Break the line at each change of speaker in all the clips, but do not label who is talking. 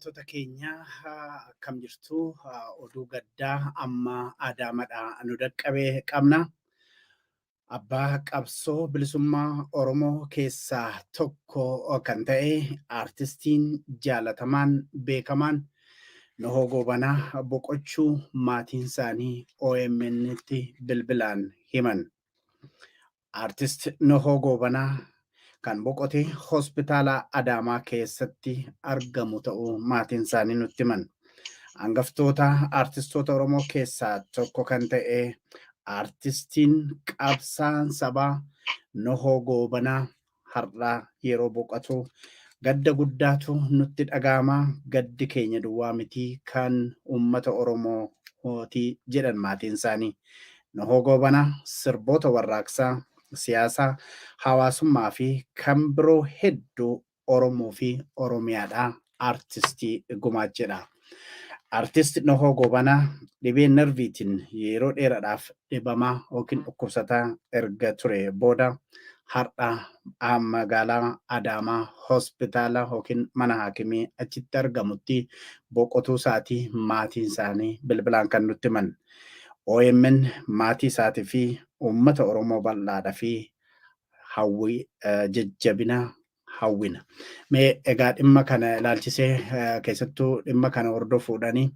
Dhaggeeffattoota keenya, akkam jirtu? Oduu gaddaa amma Adaamaadhaa nu dhaqqabe qabna. Abbaa qabsoo bilisummaa Oromoo keessaa tokko kan ta'e, aartistiin jaalatamaan beekamaan Nuhoo Goobanaa boqochuu maatiin isaanii OMN'tti bilbilaan himan. Aartist Nuhoo Goobanaa kan boqote hospitaala Adaamaa keessatti argamu ta'uu maatiin isaanii nutti himan. Hangaftoota aartistoota Oromoo keessaa tokko kan ta'e aartistiin qabsaan sabaa Nuhoo Goobanaa har'a yeroo boqotu gadda guddaatu nutti dhaga'ama. Gaddi keenya duwwaa miti, kan uummata Oromooti jedhan maatiin isaanii. Nuhoo Goobanaa sirboota warraaqsaa, siyaasaa, hawaasummaa fi kan biroo hedduu Oromoo fi Oromiyaadhaa aartistii gumaachedha. Aartist Nuhoo Goobanaa dhibee narviitiin yeroo dheeraadhaaf dhibamaa yookiin dhukkubsataa erga ture booda har'a magaalaa Adaamaa hospitaala yookiin mana haakimii achitti argamutti boqotuu isaatii maatiin isaanii bilbilaan kan nutti himan. OMN maatii isaatii fi uummata Oromoo bal'aadhaa fi hawwii jajjabina hawwina. Mee egaa dhimma kana ilaalchisee, keessattuu dhimma kana hordofuudhaani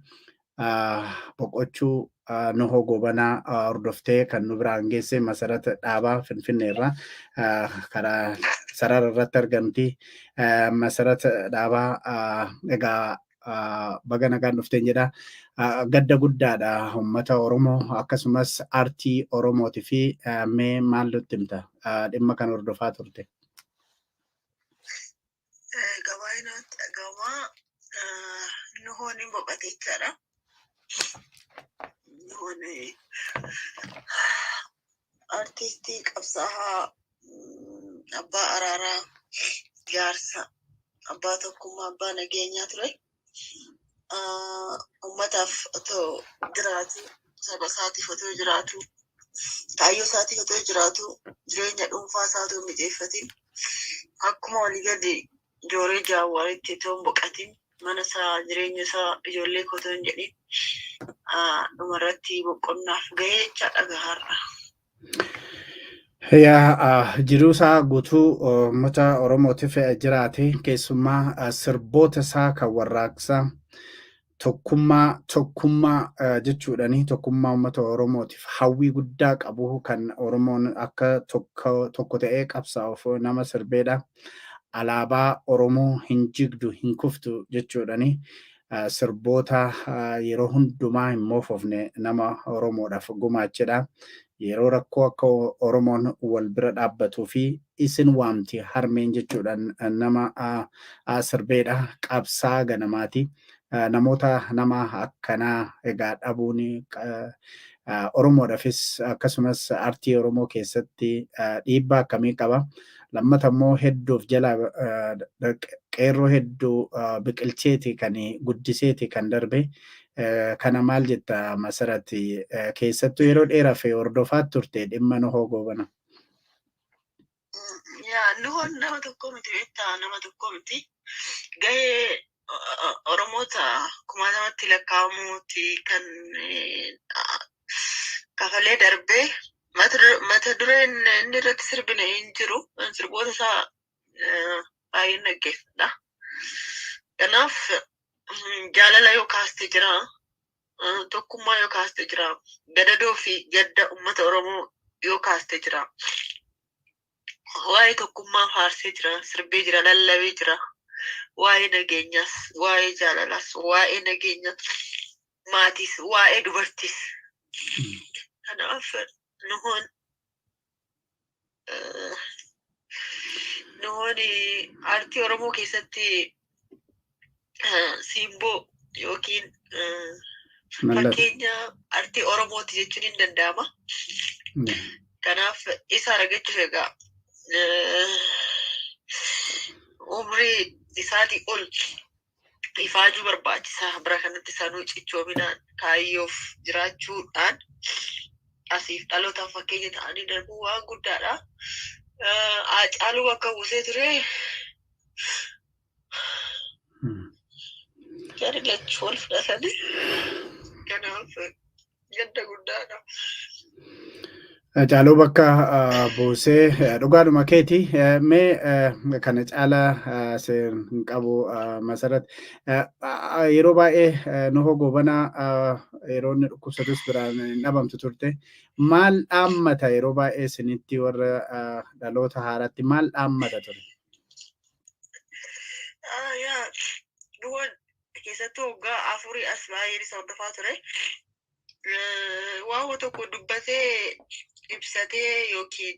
boqochuu Nuhoo Goobanaa hordoftee kan nu biraan geesse Masarata Dhaabaa Finfinnee irraa karaa sarara irratti argamti. Masarata Dhaabaa, egaa baga nagaan dhufteen jedha. Gadda guddaadha uummata Oromoo akkasumas aartii Oromootii fi mee maal nutti himta, dhimma kana hordofaa turte?
Gabaayinatti dhaga'ama. Nuhoon hin boqote jechaadha. Nuhoon artistii qabsaa'aa, abbaa araaraa, jaarsa, abbaa tokkummaa, abbaa nageenyaa ture. Uummataaf otoo jiraatu, saba isaatiif otoo jiraatu, kaayyoo isaatiif otoo jiraatu, jireenya dhuunfaa isaa otoo hin mijeeffatin, akkuma walii gadi jooree jaawwaaritti otoo hin boqatin, mana isaa, jireenya isaa, ijoollee koo otoo hin jedhin dhumarratti boqonnaaf gahee jechaadha har'a.
Yaa, jiruu isaa guutuu uummata Oromootiif jiraate, keessumaa sirboota isaa kan warraaqsaa tokkummaa tokkummaa jechuudhani tokkummaa uummata Oromootiif hawwii guddaa qabu, kan Oromoon akka tokko tokko ta'ee qabsaa'uuf nama sirbeedha. Alaabaa Oromoo hin jigdu hin kuftu jechuudhani sirboota yeroo hundumaa hin moofofne nama Oromoodhaaf gumaachedha. Yeroo rakkoo akka Oromoon wal bira dhaabbatuu fi isin waamti harmeen jechuudhaan nama sirbeedha. Qabsaa ganamaati. Namoota nama akkanaa egaa dhabuun Oromoodhaafis akkasumas aartii Oromoo keessatti dhiibbaa akkamii qaba? Lammata immoo hedduuf jala qeerroo hedduu biqilcheeti kan guddiseeti kan darbe. Kana maal jetta, Masarati? Keessattuu yeroo dheeraaf hordofaa turte dhimma Nuhoo Goobana.
Yaa, Nuhoon nama tokko miti beektaa, nama tokko miti. Gahee Oromoota kumaatamatti lakkaa'amuuti kan kafalee darbee. Mata dureen inni irratti sirbine hin jiru. Sirboota isaa baay'een dhaggeeffadha. Kanaaf jaalala yoo kaaste jira, tokkummaa yoo kaaste jira, gadadoo fi gadda uummata Oromoo yoo kaaste jira. Waa'ee tokkummaa faarsee jira, sirbee jira, lallabee jira. Waa'ee nageenyaas, waa'ee jaalalaas, waa'ee nageenya maatiis, waa'ee dubartiis. Kanaaf Nuhoon aartii Oromoo keessatti simboo yookiin fakkeenya aartii Oromooti jechuun hin danda'ama. Kanaaf isa argachuuf egaa umrii isaatii ol ifaajuu barbaachisa. Bara kanatti sanuu cichoominaan kaayyoof jiraachuudhaan asiif dhalootaaf fakkeenya ta'anii darbuu waan guddaadha. Haacaaluu bakka buusee ture. Jarri lachuu wal fudhatanii. Kanaaf gadda guddaadha.
Caaluu bakka buusee dhugaadhuma keeti. Mee kana caalaa hin qabu, Masarat. Yeroo baay'ee Nuhoo Goobanaa yeroo inni dhukkubsatus biraan hin dhabamtu turte. Maal dhaammata yeroo baay'ee isinitti, warra dhaloota haaraatti maal dhaammata ture?
Yaa, Nuhoon keessattuu waggaa 4 as baay'een isa hordofaa ture. Waan tokko dubbatee ibsatee yookiin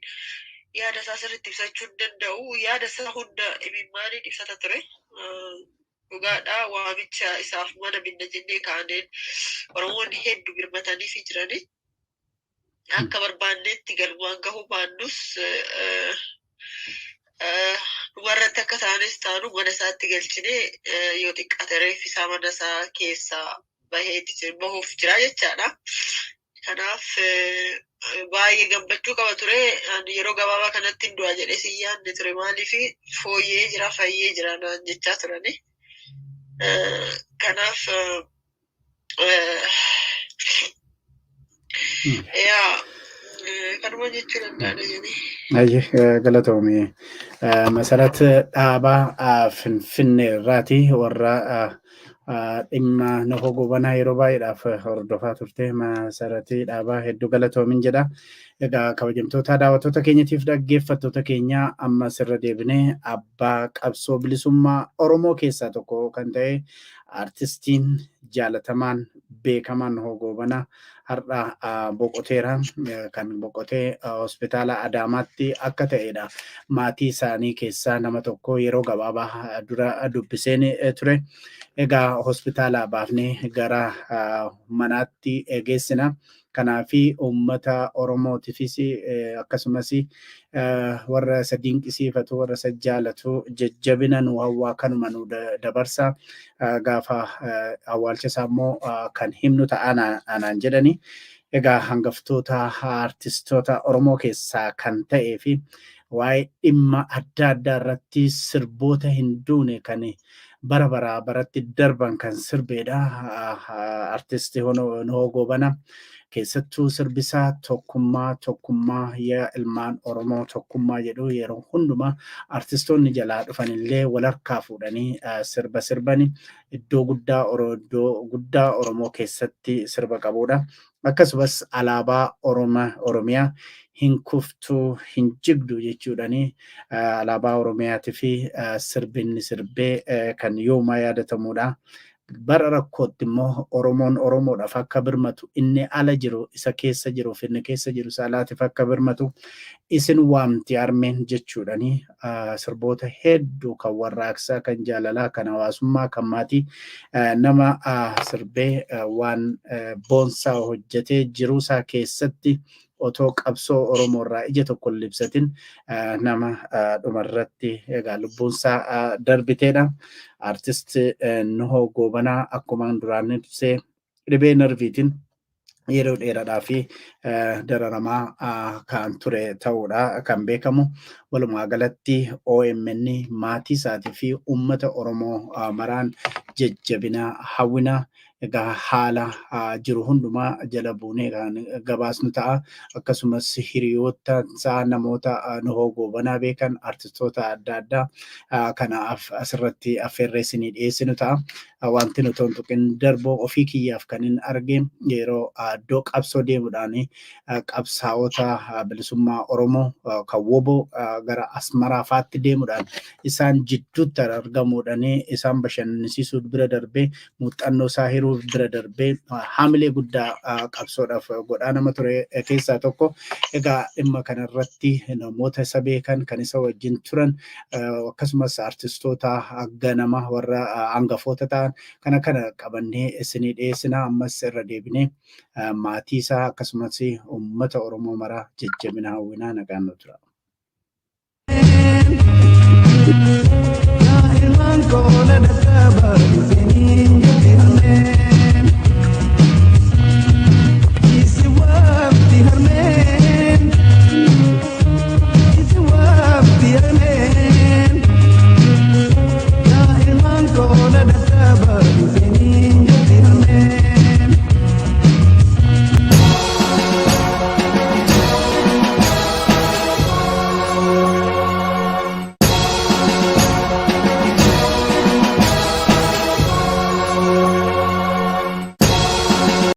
yaada isaa sirriitti ibsachuu hin danda'u. Yaada isaa hunda imimmaaniin ibsata ture. Dhugaadhaa, waamicha isaaf mana binna jennee kaaneen Oromoonni hedduu birmatanii fi jirani. Akka barbaannetti galmaan gahuu baannus, dhumarratti akka taanes taanu mana isaatti galchinee, yoo xiqqaate reeffi isaa mana isaa keessaa baheeti bahuuf jira jechaadha. Kanaaf baay'ee gammachuu qaba ture. Ani yeroo gabaabaa kanatti hin du'a jedhee si yaadne ture, maaliif fooyyee jira, fayyee jira naan jechaa turani. Kanaaf yaa, kanuma jechuu danda'an jedhee.
Ayyee, galatoomii. Masarat Dhaabaa Finfinnee irraati warra dhimma Nuhoo Goobanaa yeroo baay'eedhaaf hordofaa turte. Masaratii Dhaabaa, hedduu galatoomin jedha. Egaa kabajamtoota daawwattoota keenyatiif dhaggeeffattoota keenya, amma sirra deebinee abbaa qabsoo bilisummaa Oromoo keessaa tokko kan ta'e, artistiin jaalatamaan beekamaan Nuhoo Goobanaa har'a boqoteera. Kan boqotee hospitaala Adaamaatti akka ta'edha. Maatii isaanii keessaa nama tokko yeroo gabaabaa dura dubbiseen ture. Egaa hospitaala baafnee gara manaatti geessina. Kanaafi uummata Oromootiifis akkasumas warra isa dinqisiifatu, warra isa jaalatu jajjabina nu hawwaa, kanuma nu dabarsa. Gaafa awwaalcha isaa immoo kan himnu ta'a anaan jedhani. Egaa hangaftoota artistoota Oromoo keessaa kan ta'ee fi waa'ee dhimma adda addaa irratti sirboota hin duune kan bara baraa baratti darban kan sirbeedha. Artisti Nuhoo Goobana keessattuu sirbisaa "Tokkummaa, tokkummaa, yaa ilmaan Oromoo tokkummaa" jedhu yeroo hundumaa artistoonni jalaa dhufanillee wal harkaa fuudhanii sirba sirbani iddoo guddaa Oromoo keessatti sirba qabudha. Akkasumas alaabaa Oromiyaa "hin kuftuu hin jigdu" jechuudhani alaabaa Oromiyaatii fi sirbinni sirbee kan yoomaa yaadatamudha. Bara rakkootti immoo Oromoon Oromoodhaaf akka birmatu, inni ala jiru isa keessa jiruuf, inni keessa jiru isa alaatiif akka birmatu isin waamti armeen jechuudhani sirboota hedduu kan warraaqsaa, kan jaalalaa, kan hawaasummaa, kan maatii nama sirbee waan boonsaa hojjetee jiruusaa keessatti otoo qabsoo Oromoo irraa ija tokko hin libsatin nama dhumarratti egaa lubbuunsaa darbiteedha. Artist Nuhoo Goobanaa akkuma duraan ibsee dhibee narviitiin yeroo dheeraadhaa fi dararamaa kan ture ta'uudha kan beekamu. Walumaa galatti OMN maatii isaatii fi uummata Oromoo maraan jajjabina hawwina. Egaa haala jiru hundumaa jala buunee kan gabaasnu ta'a. Akkasumas hiriyoota isaa, namoota Nuhoo Goobanaa beekan, artistoota adda addaa kanaaf asirratti affeerree isinii dhiyeessinu ta'a. Wanti nuti hin tuqin darboo, ofii kiyyaaf kan hin arge, yeroo iddoo qabsoo deemuudhaan qabsaa'ota bilisummaa Oromoo kan WOBO gara Asmaraa faatti deemuudhaan isaan jidduutti argamuudhaan isaan bashannansiisuu bira darbee, muuxannoo isaa hiruu bira darbee, haamilee guddaa qabsoodhaaf godhaa nama ture keessaa tokko. Egaa dhimma kanarratti namoota isa beekan, kan isa wajjin turan, akkasumas artistoota ganama warra hangafoota ta'an kana kana qabannee isinii dhiyeessina. Ammas irra deebinee maatii isaa akkasumas uummata Oromoo maraa jajjabina hawwinaa, nagaan nu tura.
Yaa ilmaan koona dadhabaa.